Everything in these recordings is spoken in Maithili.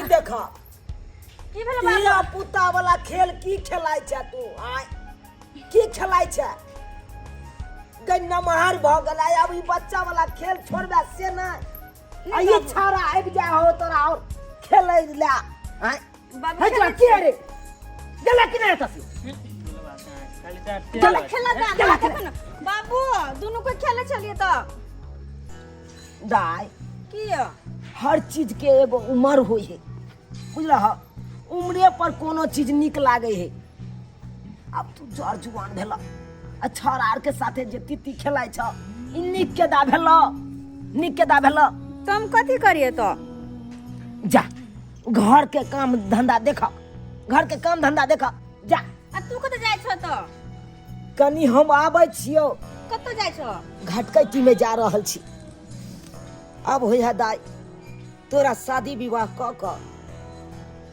बेटी देख। की भेल बाबू? धिया पुता वाला खेल की खेलाइ छै तू? आय, की खेलाइ छै गई? नमहर भऽ गेलै, आब ई बच्चा वाला खेल छोड़बे से नहि। आ ई छाड़ा आबि जाइ हो तोरा और खेलै लए। आय बाबू, हे, तोरा की रे गेला कि नहि एतऽ से? खेला खेला जा गेला। देखो न बाबू, दुनू कोई खेले छलिए तऽ। दाय की य? हर चीज के एगो उमर होइ है, बुझलह? उम्रे पर कोनो चीज नीक लागे है। आब तू जर जुआन भेल आ छड़ आर के साथे जे तीती खेलाइ छ, ई नीक के दा भेल? नीक के दा भेल? तऽ हम कथी करिए तऽ? जा, घर के काम धंधा देख, घर के काम धंधा देख, जा। आ तू कतऽ जाइ छ तऽ? कनी हम आबै छियौ। कतऽ जाइ छ? घटकैती में जा रहल छी। अब होइ है दाई, तोरा शादी विवाह कऽ कऽ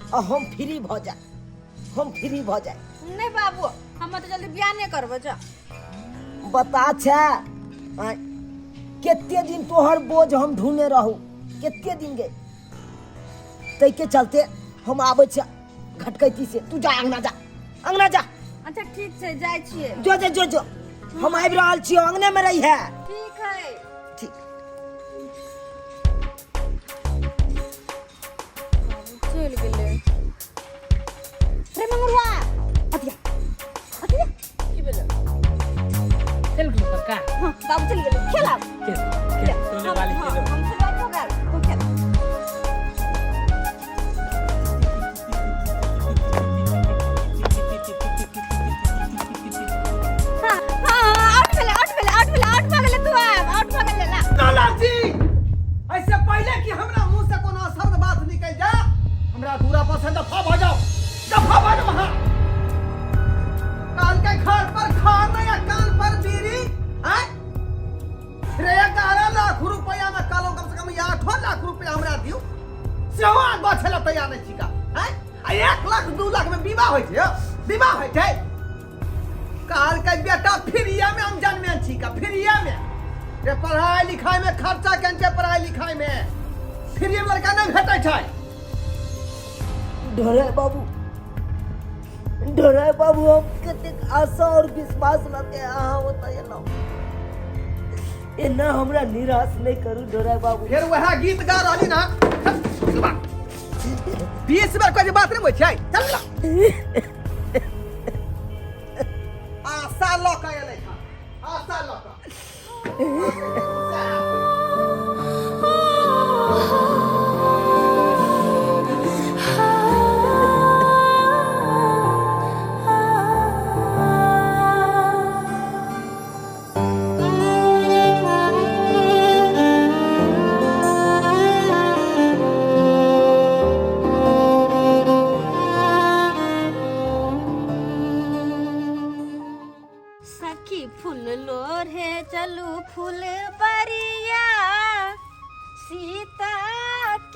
आ हम फ्री भऽ जाय, हम फ्री भऽ जाय। नहीं बाबू, हम तऽ जल्दी बियाह नहीं करबो, जा। बता छै, आँय, कते दिन तोहर बोझ हम ढूंढने रहू, कते दिन गे? ताहिके चलते हम आबै छियै घटकैती से। तू जा, अंगना जा, अंगना जा। अच्छा, ठीक छै, जाइ छियै। जो जो जो जो, हम आबि रहल छियै, अंगने में रही है। ठीक है। ठीक। चलि गेलै रे मंगरुआ। अतिया अतिया। की भेलै? चल गेलौ कक्का। हाँ बाबू, चलि गेलै। खेल आब। खेल खेल, सोने वाली। हाँ, खेलो। हम शुरुआत हो गेल, तू खेल। हाँ हाँ, आउट भेलै, आउट भेलै, आउट भेलै, आउट भऽ गेलै। तू आब आउट भऽ गेलै ला। लालाजी, ऐसे पहले कि हमरा मुंह से कोनो असर्द बात निकल जाए, हमरा दूरा पर से दफा भ जाओ, दफा भ जाओ वहां। काल के घर पर खाना या कान पर बीड़ी हैं रे? 11 लाख रुपया में कहलहुँ कम से कम 8 लाख रुपया हमरा दियौ, सेहो अहाँ गछै लए तैयार नहि छी का हैं? आ 1 लाख 2 लाख में विवाह होइ छै यौ? विवाह होइ छै? कहलकै बेटा फ्रीए में हम जन्मे छी का फ्रीए में रे? पढ़ाई लिखाई में खर्चा केहन छै? पढ़ाई लिखाई में फ्री में लड़का नहि भेटै छै। ढोरे बाबू, ढोरे बाबू, हम कतेक आशा और विश्वास लऽ के अहाँ ओतऽ एलहुँ, एना हमरा निराश नहि करू ढोरे बाबू। फेर वएह गीत गा रहली ना। 20 बेर कहै छै, बात नहि होइ छै, चल ना। आशा लऽ कऽ एलै हँ, आशा लऽ कऽ। सखी फूल लोढ़े चलू फूल बरिया, सीता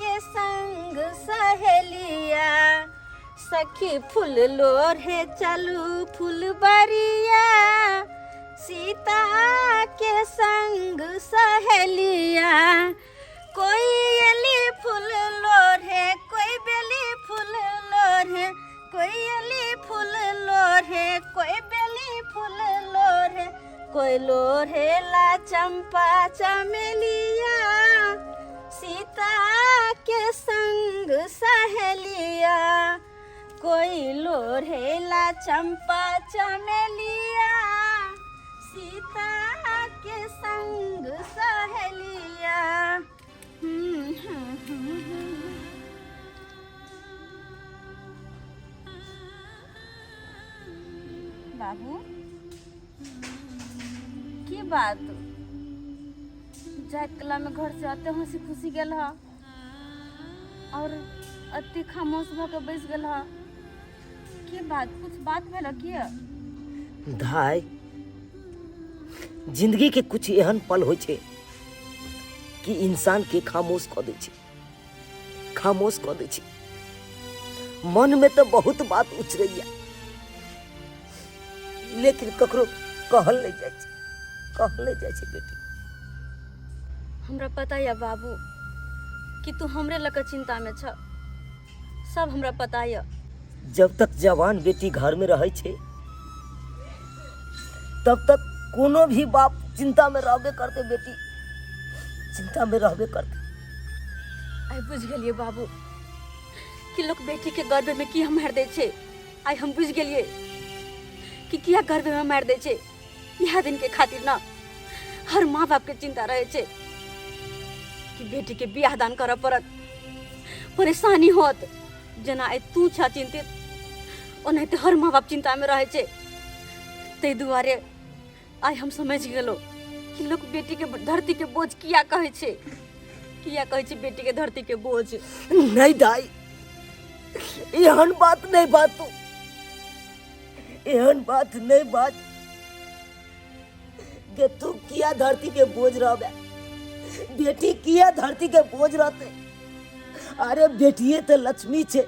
के संग सहेलिया। सखी फूल लोढ़े चलू फूल बरिया, सीता के संग सहेलिया। कोई अली फूल लोढ़े, कोई बेली फूल लोढ़े, कोई अली फूल लोढ़े, कोई बेली फूल लोढ़े, कोई लोढ़ेला चंपा चमेलिया, सीता के संग सहेलिया। कोई लोढ़ेला चंपा चमेलिया, सीता के संग सहेलिया। हम्म, हम्म, हम्म, हम्म। बाबू, की बात? जाय कला में घर से अते हंसी खुशी गेल ह और अते खामोश भऽ के बैस गेल ह, की बात? कुछ बात भेल की? धाय, जिंदगी के कुछ एहन पल होइ छै कि इंसान के खामोश कऽ दै छै, खामोश कऽ दै छै। मन में तऽ बहुत बात उचरैया, लेकिन ककरो कहल नहि जाइ छै, कहल नहि जाइ छै बेटी। हमरा पता यऽ बाबू कि तू हमरे लऽ कऽ चिंता में छ। सब हमरा पता यऽ। जब तक जवान बेटी घर में रहै छै तब तक कोनो भी बाप चिंता में रहबे करते, बेटी चिंता में रहबे करते। आइ बुझि गेलियै बाबू कि लोक बेटी के गर्भ में किया मारि दै छै। आइ हम बुझि गेलियै कि किया गर्भ में मारि दै छै। इएह दिन के खातिर न हर माँ बाप के चिंता रहे छै कि बेटी के बियाह दान करऽ पड़त, परेशानी होत। जेना आइ तू छह चिंतित, ओनाहिते हर माँ बाप चिंता में रहे छै। ताहि दुआरे आइ हम समझि गेलहुँ कि लोक बेटी के धरती के बोझ किया कहै छै, किया कहै छै बेटी के धरती के बोझ। नहीं दाई, एहन बात नहीं बात तू, एहन बात नहीं बात कि तू किया धरती के बोझ रहबे, बेटी किया धरती के बोझ रहते। अरे बेटिए तो लक्ष्मी छे,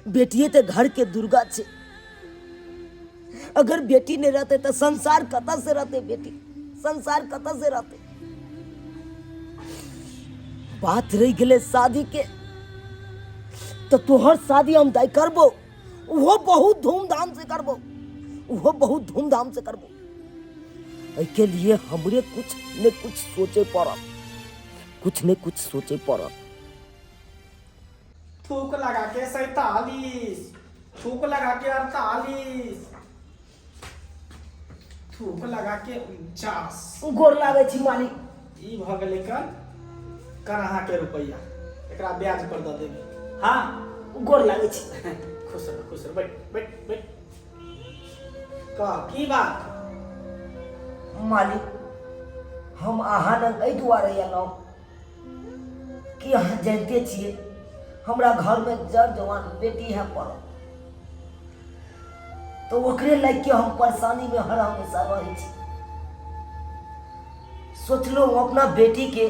बेटिए तो घर के दुर्गा छे। अगर बेटी नहीं रहते तो संसार कतऽ से रहते, बेटी संसार कतऽ से रहते। बात रह गेलै शादी के, तो तोहर शादी हम दाई करबो, वो बहुत धूमधाम से करबो, वो बहुत धूमधाम से करबो। एहिके लिए हमरे कुछ ने कुछ सोचे पड़त, कुछ ने कुछ सोचे पड़त। थूक लगा के 47, थूक लगा के 48, थूक लगा के 49। गोर लागै छी मालिक। ई भऽ गेलै कर कर अहाँके रुपैआ, एकरा ब्याज पर दऽ देबै। हाँ गोर लागै छी। खुश रह, खुश रह, बैठ बैठ बैठ। कह की बात? मालिक हम अहाँ लग एहि दुआरे अयलहुँ कि अहाँ जानिते छियै हमरा घरमे जर जवान बेटी है पड़ल, तो ओकरे लागि के हम परेशानीमे हर हमेशा रहै छी। सोचलहुँ अपना बेटीके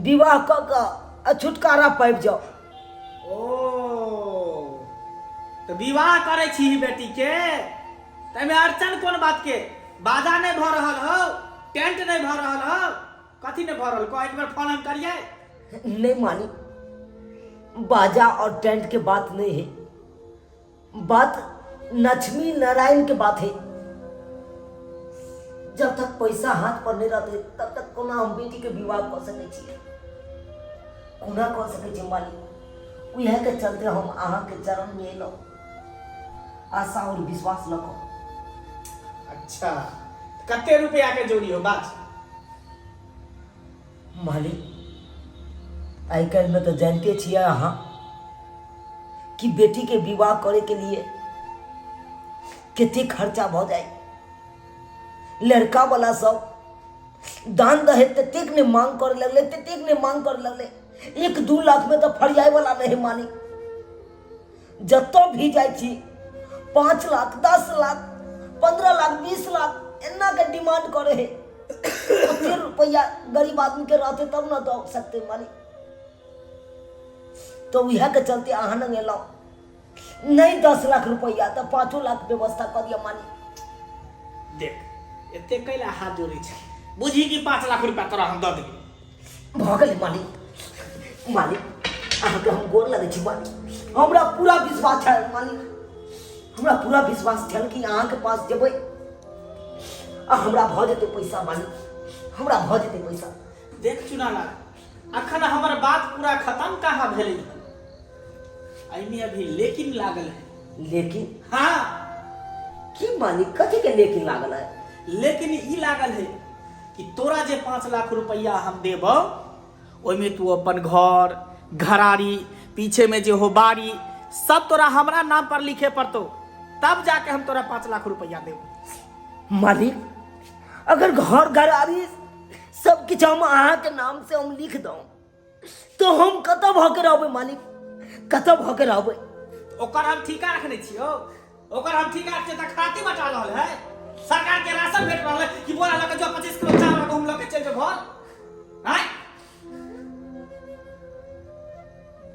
विवाह कऽ कऽ आ छुटकारा पाबि जाउ। ओ तऽ विवाह करै छी बेटी के, ताहिमे अड़चन कोन बात के? बाजा नहि भऽ रहल हौ, टेंट नहि भऽ रहल हौ, कथी नहि भऽ रहल? कह एक बेर फोन हम करियै। नहीं मालिक, बाजा और टेंट के बात नहीं है, बात लक्ष्मी नारायण के बात है। जब तक पैसा हाथ पर नहीं रहते तब तक कोना हम बेटी के विवाह कऽ सकै छियै, कोना कऽ सकै छियै मालिक। उएह के चलते हम अहाँके चरण में एलहुँ, आशा और विश्वास लऽ कऽ। अच्छा कते रुपया के जोड़ी हो बाज? मालिक आइ काल्हिमे तऽ जानिते छियै अहाँ कि बेटीके विवाह करैके लिए कते खर्चा भऽ जाइ। लड़का वाला सब दान दहेज ततेक ने मांग करे लगलै, ततेक ने मांग करे लगलै, 1-2 लाख में तऽ फरियाय वाला नहीं मालिक। जतऽ भी जाइ छी 5 लाख 10 लाख 15 लाख 20 लाख एना के डिमांड करे है। ओते रुपया गरीब आदमी के रहते तब न दऽ सकते मालिक। तो उएह के चलते अहाँ लग एलहुँ, नहीं 10 लाख रुपया तऽ 5 लाख व्यवस्था कऽ दिअ मालिक। देख एते कैला हाथ जोड़ै छै, बुझी कि 5 लाख रुपया तोरा हम दऽ देबै। भऽ गेलै मालिक। मालिक अहाँके हम गोर लगै छी मालिक, हमरा पूरा विश्वास छल मालिक, हमरा पूरा विश्वास छल कि अहाँके पास जेबै आ हमरा भऽ जेतै पैसा मालिक, हमरा भऽ जेतै पैसा। देख चुनालाल, अखन हमर बात पूरा खत्म कहाँ भेलै हन, एहिमे अभी लेकिन लागल है। लेकिन? हाँ। की मालिक, कथी के लेकिन लागल है? लेकिन ई लागल है कि तोरा जे 5 लाख रुपया हम देबौ ओहिमे तू अपन घर घरारी पीछे में जे हो बाड़ी सब तोरा हमरा नाम पर लिखे पड़तो, तब जाके हम तोरा 5 लाख रुपया देबो। मालिक अगर घर घरारी सब किछु हम अहाँ के नाम से हम लिख दऊ तो हम कतऽ भऽ के रहबै मालिक, कतऽ भऽ के रहबै? ओकर हम ठीका रखने छियौ, ओकर हम ठीका रखने तऽ खाती बटा रहल है, सरकार के राशन भेट रहल है कि बोरा लऽ के जो 25 किलो चावल गहूम लऽ के चलि जो घर। आँय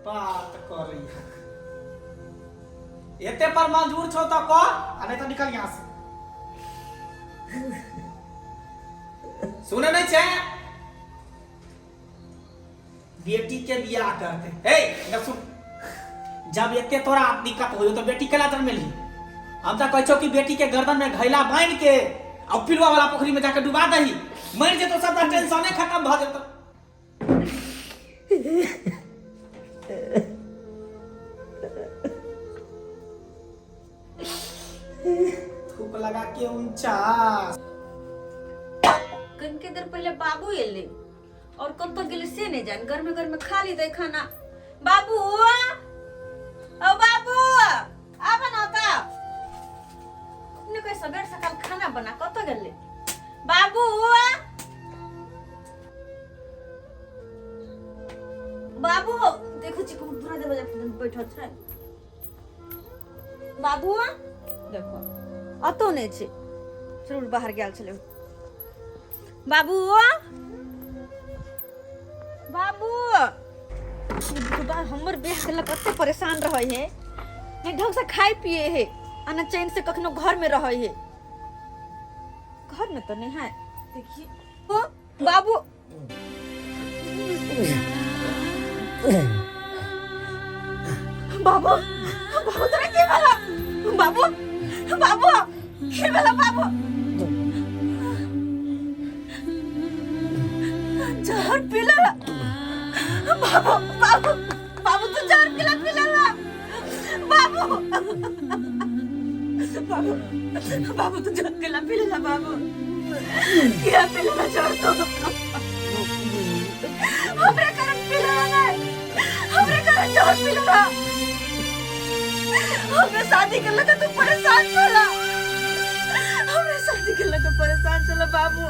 बात करै है, एते पर मंजूर छौ तऽ कह, आ नहीं तऽ निकल यहाँ से। सुने नहीं छे? बेटी के बियाह करते। हे इधर सुन, जब एते तोरा दिक्कत हो तो बेटी केला जन्मेलही? हम तो कहै छौ कि बेटी के गर्दन में घैला बांधि के आ पिलुआ वाला पोखरी में जाके डुबा दही, मरि जेतो, सबटा टेंशने खत्म भऽ जेतो। थूक लगा के 49। कनिके देर पहले बाबू एले और कतऽ गेलै से नहि जान। घर में खा ली खाना। बाबू, ओ बाबू, आब ना त अपने कोई सबेर सकाल खाना बना कतऽ गेलै बाबू? बाबू, देखै छी कोनो दूरा दरवाजा पर बैठल छै। बाबू, देखो अतो नहि छै, जरूर बाहर गेल छलै। बाबू, बाबू, हमर बियाह के कते परेशान रहे है, नहीं ढंग से खाए पिए है आ न चैन से कखनो घर में रहे है। घर में तो नहीं है, देखिए। ओ बाबू, बाबू, बाबू, तोरा की भेला? बाबू, बाबू, की भेला बाबू? जहर पीला बाबू? बाबू, बाबू, तू जहर पीला पीला बाबू? बाबू, बाबू, तू जहर पीला पीला बाबू? किया पीला जहर तू? हमरे कारण पीला नहीं, हमरे कारण जहर पीला। हमरे शादी के लगा तू परेशान छला, हमरे शादी के लगा परेशान छला बाबू।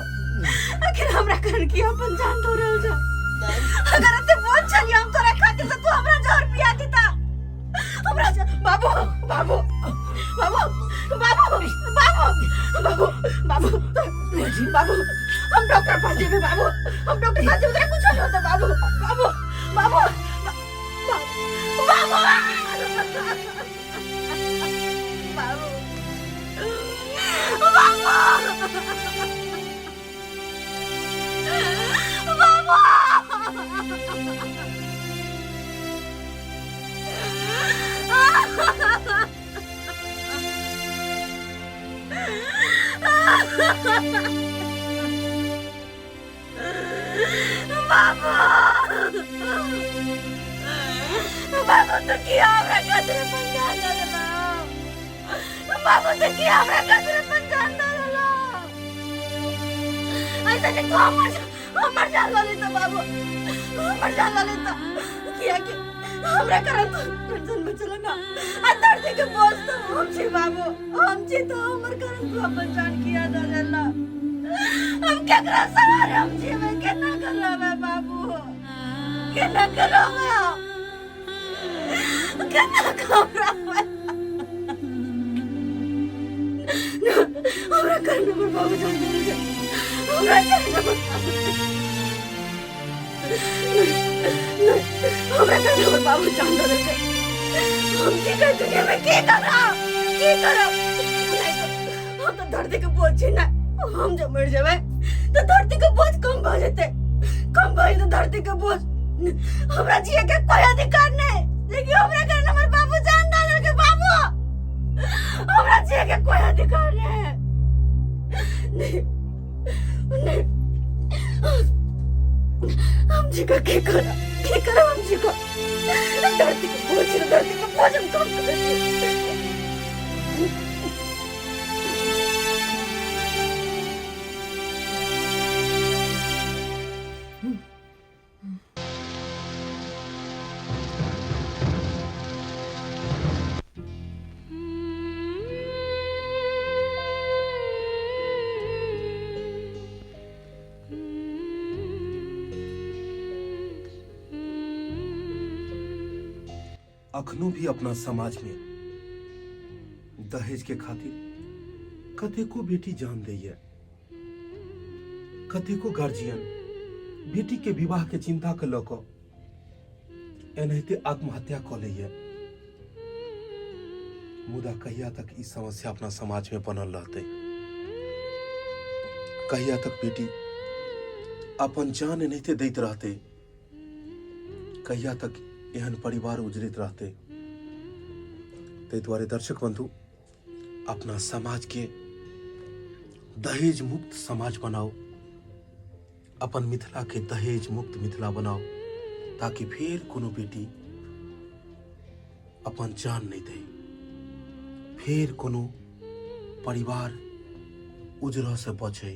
आखिर हमरा कारण की अपन जान दो रहल जा? अगर एते बोझ छली हम तोरा खातिर तो तू हमरा जहर पिया देता। हमरा बाबू, बाबू, बाबू, बाबू, बाबू, बाबू, बाबू, बाबू, हम डॉक्टर पास जेबे बाबू, हम डॉक्टर पास जेबे, तोरा कुछ नहीं होता बाबू, बाबू, बाबू, बाबू, बाबू, बाबू, बाबू। बाबू, बाबू, तो की हमरा खातिर अपन जान दे देला? बाबू, तो की हमरा खातिर अपन जान दे देला? ऐसे नहीं तू हमर जान ले लेता बाबू, हमर जान ले लेता। किया कि हमरा कारण तो टेंशन में चला ना आ धरती के बोझ तो हम छी बाबू, हम छी, तो हमर कारण तू अपन जान किया दे देला? हम केकरा सहारे हम जीवे? केना करबै बाबू, केना करबै, केना करबै? हमरा कारण हमर बाबू जान दे देलकै। हमरा कारण हमर बाबू, नहीं, हमरा कारण हमर बाबू जान दे देलकै। हम की कर दुनिया में, की करब, की करब? नहीं तो हम तो धरती के बोझ छी ना। हम जब मर जेबै तो धरती के बोझ कम भऽ जेतै, कम भऽ जेतै धरती के बोझ। हमरा जिए के कोई अधिकार नहीं, लेकिन हमरा कारण हमर बाबू जान दे देलकै। बाबू, हमरा जिए के कोई अधिकार नहीं। नहीं, नहीं, हम जी का की करब, की करब हम जी का? धरती के बोझ, धरती के बोझ हम कम कर। अखनो भी अपना समाज में दहेज के खातिर कतेको बेटी जान दैया, कतेको गार्जियन बेटी के विवाह के चिंता के लऽ कऽ एनाहिते आत्महत्या कऽ लैया। मुदा कहिया तक ई समस्या अपना समाज में बनल रहतै? कहिया तक बेटी अपन जान एनाहिते दैत रहतै? कहिया तक एहन परिवार उजड़ैत रहतै। ताहि दुआरे दर्शक बंधु, अपना समाज के दहेज मुक्त समाज बनाओ, अपन मिथिला के दहेज मुक्त मिथिला बनाओ, ताकि फेर कोनो बेटी अपन जान नहीं दे, फेर कोनो परिवार उजरऽ से बचे।